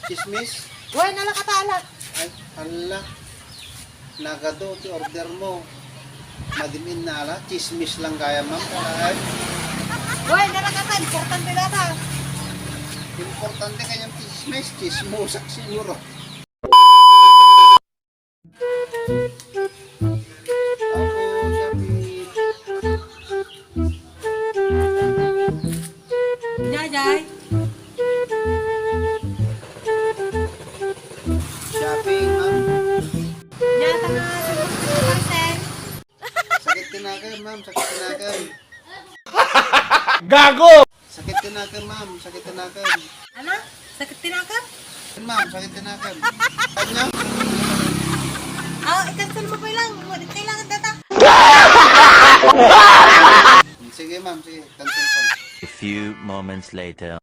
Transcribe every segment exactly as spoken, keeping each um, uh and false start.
Chismis? Wen, ala kata, ala. Ay, ala. Nagadu ti order mo. Madimin na, ala. Chismis lang gayam, ma'am. Ay. Wen, ala kata. Importante data. Importante kayam ti chismis. Chismosak siguro. Jajay. Shopping, ma'am. Yata nga, parcel. Sakit tinakan, ma'am. Sakit tinakan. Gago! Sakit tinakan, ma'am. Sakit tinakan. Ano? Sakit tinakan? Ma'am, sakit tinakan. Kanya? Ah, i-cancel mo pa lang. Kailangan data. Sige, ma'am. Sige, cancel ko. A few moments later.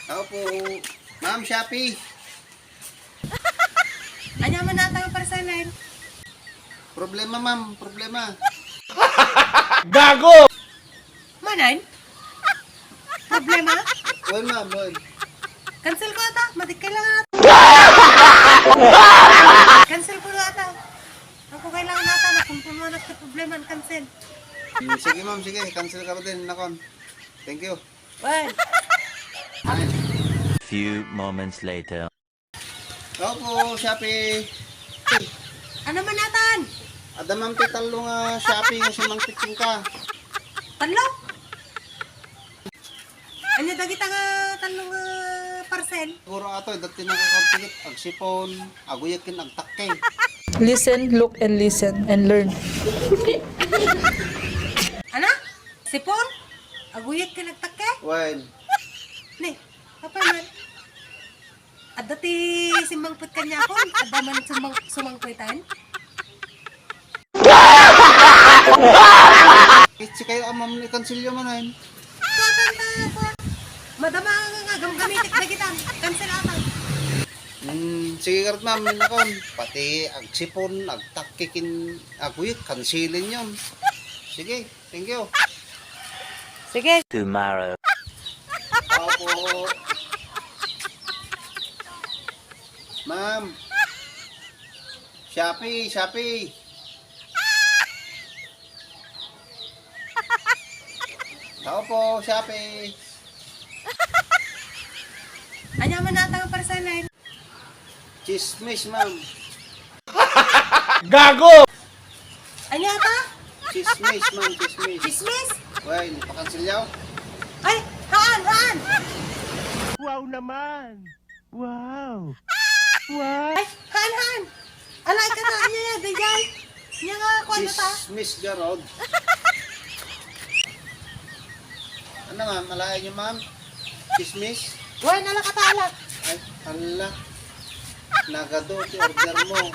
Tao po. Ma'am, Shopee. Anya man nata nga parcelen? Problema, ma'am. Problema. Gago! Manan? Problema? Wen, ma'am, wen. Cancel ko ata. Matik kailangan ata. Cancel ko na ata. Ako kailangan ata. Nakumpuno na sa problema. Cancel. Hmm, sige, ma'am. Sige. Cancel ka pa din. Nakon. Thank you. Wen. Ay. Few moments later. Opo, Shopee. Ano man natan? Adda, ma'am, ti tallo nga Shopee nga simangpet kenka. Tallo? Anya dagita nga tallo nga parcel? Siguro ato, dati nakakabtigit, agsipon, aguyek ken agtakke. Listen, look, and listen, and learn. Ano? Sipon? Aguyek ken agtakke? Wen. Ni, apay man? Adda ti simmangpet kaniakon, adda man sumang-, sumangpetan? Itsi kayo, amam ni kansilyo manen. Kuwatan ta, kuwa. Madama nga, nga, gamgamitek dagitan. Cancel ata. Hmm, sige, garot, ma'am, nakon. Pati agsipon, agtakke ken aguyek, kansilin yon. Sige. Thank you. Sige. Tomorrow. Opo. Ma'am. Shopee, Shopee. Opo, Shopee. Anya man nata nga parcelen? Chismis, ma'am. Gago! Anya ta? Chismis, ma'am, chismis. Chismis? Wen, pakansilyaw? Ay, haan, haan! Wow naman! Wow! Wow! Ay, haan, haan! Ala, ika na, anya, dayjay. Nya nga, kuwan na ta. Chismis garod. Ano nga, malayan nyo, ma'am? Chismis? Wen, ala ka ta, ala. Ay, ala. Nagadu ti order mo.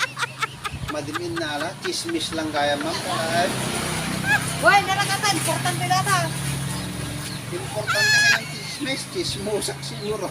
Madimin na, ala. Chismis lang gayam, ma'am. Ala, ay. Wen, ala ka ta. Importante na ta. Importante kayam chismis. Chismosak siguro.